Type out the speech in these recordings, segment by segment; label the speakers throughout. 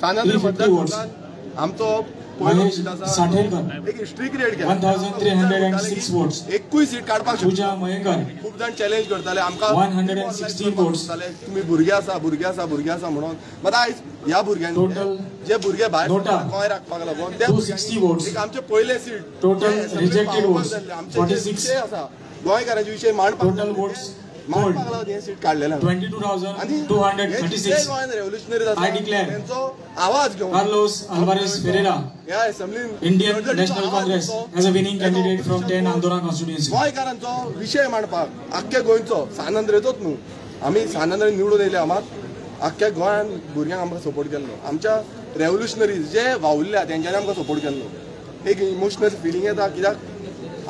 Speaker 1: सान आंद्रे
Speaker 2: 350 votes.
Speaker 1: मतदारसंघात आमचो पयलो
Speaker 2: महेश
Speaker 1: सीट आसा,
Speaker 2: साठेरकर
Speaker 1: एक हिस्ट्री क्रिएट केला.
Speaker 2: 1306 votes.
Speaker 1: एकूय सीट काडपाक शकता.
Speaker 2: पूजा मयेकर
Speaker 1: खूब जाण चॅलेंज करताले आमकां,
Speaker 2: 116 votes.
Speaker 1: तुमी भुरगे आसा, भुरगे आसा, भुरगे आसा म्हणून. मात आयज ह्या भुरग्यांनी,
Speaker 2: Total
Speaker 1: जे भुरगे भायर
Speaker 2: नोटा
Speaker 1: गोंय राखपाक लागून, त्या
Speaker 2: 260 votes.
Speaker 1: एक आमचे पयले सीट
Speaker 2: Total rejected votes,
Speaker 1: आमचे जे
Speaker 2: 46.
Speaker 1: विशय आसा, गोंयकारांचे विशय मांडपाक
Speaker 2: Total votes
Speaker 1: मांडपाक लागून हे सीट काडलेले. आनी
Speaker 2: 22,236.
Speaker 1: गोंयान रेव्होल्युशनरीज आसा
Speaker 2: I declare
Speaker 1: तेंचो आवाज घेवन
Speaker 2: Carlos Alvarez Ferreira,
Speaker 1: ह्या असेंब्लीन
Speaker 2: Indian National Congress, as a winning candidate from 10 Andora constituency.
Speaker 1: गोंयकारांचो विशय मांडपाक आख्ख्या गोंयचो, सान आंद्रेचोच न्हू, आमी सान आंद्रे निवडून येयले, मात आख्ख्या गोंयान भुरग्यांक आमकां सपोर्ट केल्लो. आमच्या रेव्होल्युशनरीज जे वावुरल्या तेंच्यांनी आमकां सपोर्ट केल्लो. एक इमोशनल फिलींग येता, कित्याक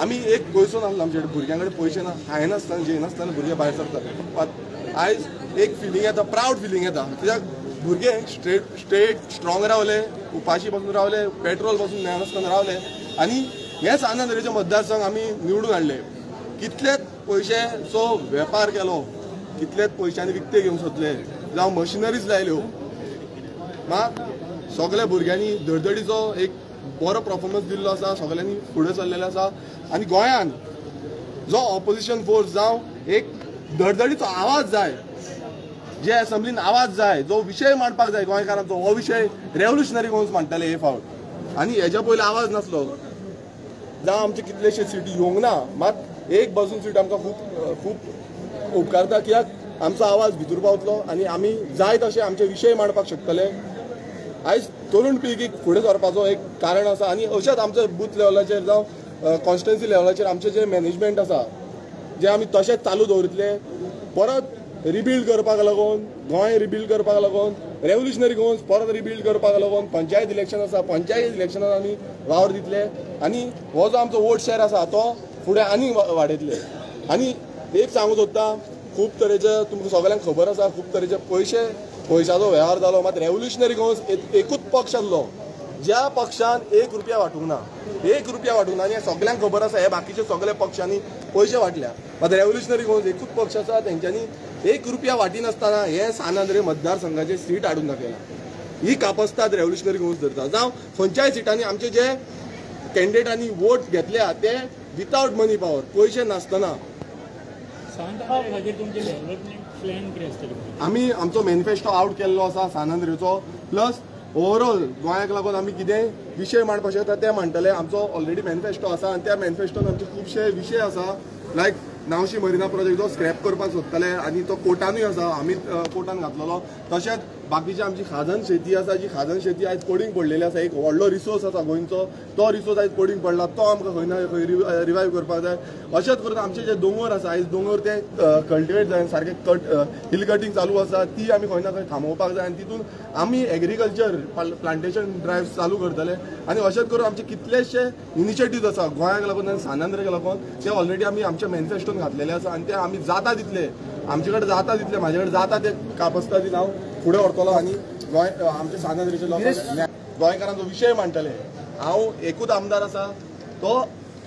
Speaker 1: आमी एक पयसो नासलो आमचे कडेन, भुरग्यां कडेन पयशे ना, खायनासतना जेयनासतना भुरगे भायर सरतात. मात आयज एक फिलींग येता, प्रावड फिलींग येता, कित्याक भुरगे स्ट्रेट स्ट्रॉंग रावले, उपाशी पासून रावले, पेट्रोल पासून मेळनासतना रावले आनी हे सान आंद्रेचे मतदारसंघ आमी निवडून हाडले. कितलेच पयशेचो वेपार केलो, कितलेच पयशांनी विकते घेवंक सोदले, जावं मशिनरीज लायल्यो, मात सगल्या भुरग्यांनी धडधडीचो एक बरो परफॉर्मन्स दिल्लो आसा, सगल्यांनी फुडें सरलेलें आसा. आनी गोंयान जो ऑपोजिशन फोर्स जावं एक धडधडीचो आवाज जाय, जे असेंब्लीन आवाज जाय, जो विशय मांडपाक जाय गोंयकारांचो, हो विशय रेव्होल्युशनरी गोवन्स मांडटाले हे फावट. आनी हेज्या पयलीं आवाज नासलो. जावं आमचे कितलेशे सिटी येवंक ना, मात एक बसून सीट आमकां खूब खूब उपकारता, कित्याक आमचो आवाज भितर पावतलो आनी आमी जाय तशे आमचे विशय मांडपाक शकतले. आयज तरुण पिळगीक फुडें सरपाचो एक कारण आसा आनी अशेंच आमचे बूथ लेवलाचेर जावं कॉन्स्टिट्युएन्सी लेवलाचेर आमचें जें मॅनेजमेंट आसा, जें आमी तशेंच चालू दवरितले. परत रिबिल्ड करपाक लागून, गोंय रिबिल्ड करपाक लागून, रेव्होल्युशनरी गोवन्स परत रिबिल्ड करपाक लागून पंचायत इलेक्शन आसा, पंचायत इलेक्शनान आमी वावर दितले आनी हो जो आमचो वोट शेअर आसा तो फुडें आनी वाडयतले. आनी एक सांगूंक सोदता, खूब तरेचे तुमकां सगळ्यांक खबर आसा, खूब तरेचे पयशाचो वेव्हार जालो, मात रेव्होल्युशनरी गोवन्स एकूच पक्ष आसलो ज्या पक्षान एक रुपया वांटूंक ना, एक रुपया वांटूंक ना. आनी सगळ्यांक खबर आसा हे बाकीचे सगळे पक्षांनी पयशे वांटल्या, मात रेव्होल्युशनरी गोवन्स एकूच पक्ष आसा तेंच्यांनी एक रुपया वांटिनासतना हे सान आंद्रे मतदारसंघाचे सीट हाडून दाखयला. ही कापस्ताद रेव्होल्युशनरी गोवन्स धरता. जावं खंयच्याय सिटांनी आमचे जे कॅन्डिडेटांनी वोट घेतल्या ते विथआउट मनी पावर, पयशे नासतना. आमी आमचो मॅनिफेस्टो आवट केल्लो आसा सान आंद्रेचो, प्लस ओवरऑल गोंयाक लागून आमी कितें विशय मांडपाक शकता ते मांडटले. आमचो ऑलरेडी मॅनिफेस्टो आसा आनी त्या मॅनिफेस्टोन आमचे खुबशे विशय आसा, लायक नावशी मरिना प्रोजेक्ट जो स्क्रॅप करपाक सोदताले आनी तो कोर्टानूय आसा, आमी कोर्टान घातलेलो. तशेंच बाकीची आमची खाजन शेती आसा, जी खाजन शेती आयज पडींग पडलेली आसा, एक व्हडलो रिसोर्स आसा गोंयचो, तो रिसोर्स आयज पडींग पडला, तो आमकां खंय ना खंय रिवायव करपाक जाय. अशेंच करून आमचे जे दोंगर आसा, आयज दोंगर ते कल्टिवेट जाय, सारके हिल कटींग चालू आसा, ती आमी खंय ना खंय थांबोवपाक जाय आनी तितून आमी एग्रीकल्चर प्लांटेशन ड्रायव्ह चालू करतले. आनी अशेंच करून आमचे कितलेशे इनिशिएटिव्ज आसा गोंयाक लागून आनी सान आंद्रेक लागून, ते ऑलरेडी आमी आमच्या मॅनिफेस्टोन घातलेले आसा आनी ते आमी जाता तितले, आमचे कडेन जाता तितले, म्हाजे कडेन जाता ते कापस्तादी हांव फुडें व्हरतलो आनी गोंय आमच्या सान आंद्रेचे लोकांक गोंयकारांचो विशय मांडटले. हांव एकूच आमदार आसा, तो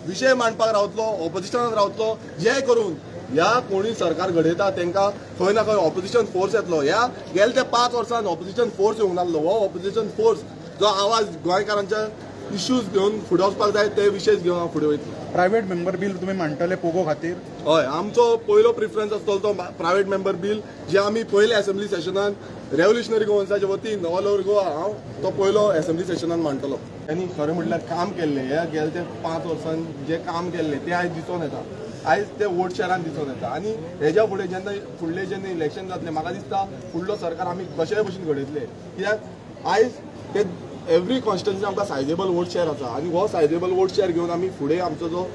Speaker 1: विशय मांडपाक रावतलो, ऑपोजिशनान रावतलो, जे करून ह्या कोणी सरकार घडयता तांकां खंय ना खंय ऑपोजिशन फोर्स येतलो. ह्या गेले ते 5 वर्सांत ऑपोजिशन फोर्स येवंक नासलो. हो ऑपोजिशन फोर्स जो आवाज गोंयकारांच्या इश्यूज घेवन फुडें वचपाक जाय ते विशय घेवन हांव फुडें वयतलो.
Speaker 3: प्रायव्हेट मेंबर बील तुमी मांडटले पोगो खातीर?
Speaker 1: हय, आमचो पयलो प्रिफरन्स आसतलो तो प्रायव्हेट मेंबर बील, जे आमी पयले असेंब्ली सेशनान रेव्होल्युशनरी गोवन्साच्या वतीन ऑल ओवर गोवा हांव तो पयलो असेंब्ली सेशनान मांडटलो. आनी खरें म्हटल्यार काम केल्लें, हे गेले ते 5 वर्सांन जें काम केल्लें तें आयज दिसून येता, आयज ते वोट शेरान दिसून येता. आनी हेज्या फुडें जेन्ना फुडलें जेन्ना इलेक्शन जातलें, म्हाका दिसता फुडलो सरकार आमी कशेय भशेन घडयतले, कित्याक आयज ते एवरी कॉन्स्टिट्युएन्सी आमकां सायजेबल वोट शेअर आसा आनी हो सायजेबल वोट शेअर घेवन आमी फुडें आमचो जो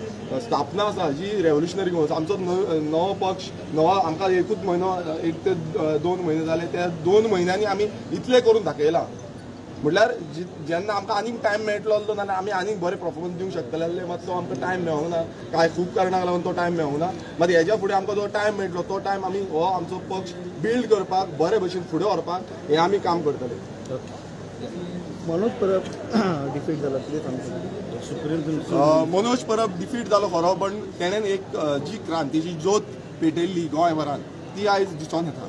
Speaker 1: स्थापना आसा जी रेव्होल्युशनरी गोवन्स, आमचो नवो पक्ष, नवो आमकां एकूच म्हयनो, 1 ते 2 म्हयने जाले, त्या 2 म्हयन्यांनी आमी इतलें करून दाखयलां. म्हटल्यार जेन्ना आमकां आनीक टायम मेळटलो आसलो नाल्यार आमी आनीक बरें परफॉर्मन्स दिवंक शकतले आसले, मात तो आमकां टायम मेळोंक ना, कांय खूब कारणांक लागून तो टायम मेळोंक ना. मात हेज्या फुडें आमकां जो टायम मेळटलो तो टायम आमी हो आमचो पक्ष बिल्ड करपाक, बरे भशेन फुडें व्हरपाक हें आमी काम करतले.
Speaker 4: मनोज परब डिफीट जाला, कितें सांगता?
Speaker 1: मनोज परब डिफीट जालो खरो, पण तेणेन एक जी क्रांतीची ज्योत पेटयल्ली गोंयभरान ती आयज दिसून येता.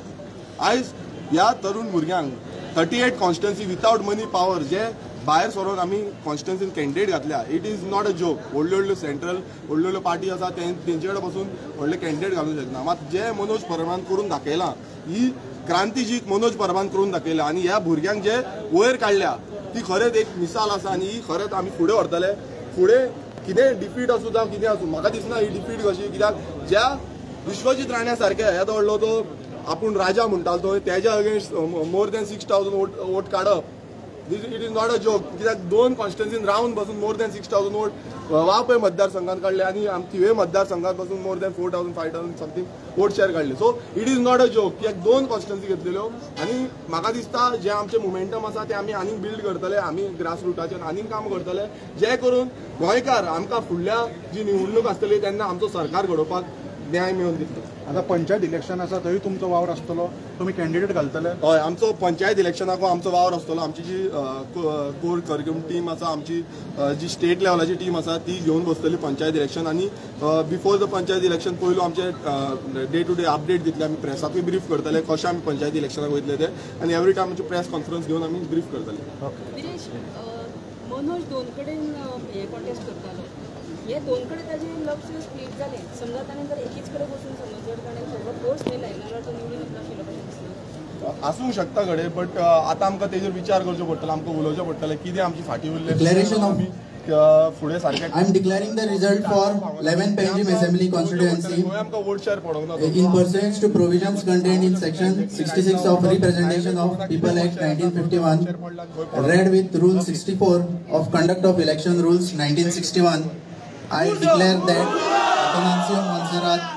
Speaker 1: आयज ह्या तरुण भुरग्यांक 38 कॉन्स्टिट्युएन्सी विदाउट मनी पावर जे भायर सरून आमी कॉन्स्टिट्युएन्सीन कॅन्डिडेट घातल्या. It is not a joke. व्हडल्यो व्हडल्यो सेंट्रल व्हडल्यो व्हडल्यो पार्टी आसा तेंचे कडेन पसून व्हडले कॅन्डिडेट घालूंक शकना. मात जे मनोज परबान करून दाखयलां, ही क्रांती जी मनोज परबान करून दाखयल्या आनी ह्या भुरग्यांक जे वयर काडल्या ती खरेंच एक मिसाल आसा आनी ही खरेंच आमी फुडें व्हरतले. फुडें कितें डिफीट आसूं जावं कितें आसूं, म्हाका दिसना ही डिफीट कशी, कित्याक ज्या विश्वजीत राण्या सारके येदो व्हडलो तो आपूण राजा म्हणटालो तो तेज्या अगेन्स्ट मोर दॅन 6,000 वोट काडप, it is not a joke. कित्याक 2 कॉन्स्टिट्युएन्सीन रावन बसून मोर दॅन 6,000 वोट वाळपय मतदारसंघात काडले आनी थिवे मतदारसंघात बसून more than 4,000 5,000 something vote share काडले. So it is not a joke. कित्याक 2 कॉन्स्टिट्युएन्सी घेतलेल्यो आनी म्हाका दिसता जे आमचे मोमेंटम आसा ते आमी आनीक बिल्ड करतले, आमी ग्रास रुटाचेर आनीक काम करतले, जे करून गोंयकार आमकां फुडल्या जी निवडणूक आसतली तेन्ना आमचो सरकार घडोवपाक न्याय मेळोवन दितलो.
Speaker 3: आतां पंचायत इलेक्शन आसा थंय तुमचो वावर आसतलो, तुमी कॅन्डिडेट घालतले?
Speaker 1: हय, आमचो पंचायत इलेक्शनाक आमचो वावर आसतलो. आमची जी कोर करिक्युलम टीम आसा, आमची जी स्टेट लेवलाची टीम आसा ती घेवन बसतली पंचायत इलेक्शन आनी बिफोर the panchayat election पयलू आमचे डे टू डे अपडेट दितले, आमी प्रेसाकूय ब्रीफ करतले कशें आमी पंचायत इलेक्शनाक वयतले ते, आनी एवरी टायम आमची प्रेस कॉन्फरन्स घेवन आमी ब्रीफ करतले.
Speaker 5: मनोज दोन कडेन हे कॉन्टेस्ट करतालो, हे दोन कडेन ताजें लक्ष स्प्लीट जालें. समजा ताणें जर एकीच कडेन बसून समज जर ताणें सगळो फोर्स थंय लायलो जाल्यार तो निवडून येतलो आशिल्लो कशें दिसता?
Speaker 1: आसूंक शकता घडये, बट आतां आमकां तेजेर विचार करचो पडटलो, आमकां उलोवचें पडटलें कितें आमची फाटीं उरलें फुडें सारकें.
Speaker 6: I am declaring the result for 11 Panjim assembly constituency
Speaker 1: आमकां वोट शेअर पडोंक ना.
Speaker 6: In pursuance to provisions contained in section 66 of Representation of People Act 1951, read with Rule 64 of Conduct of Election Rules 1961, I declare that Atanasio Monserrate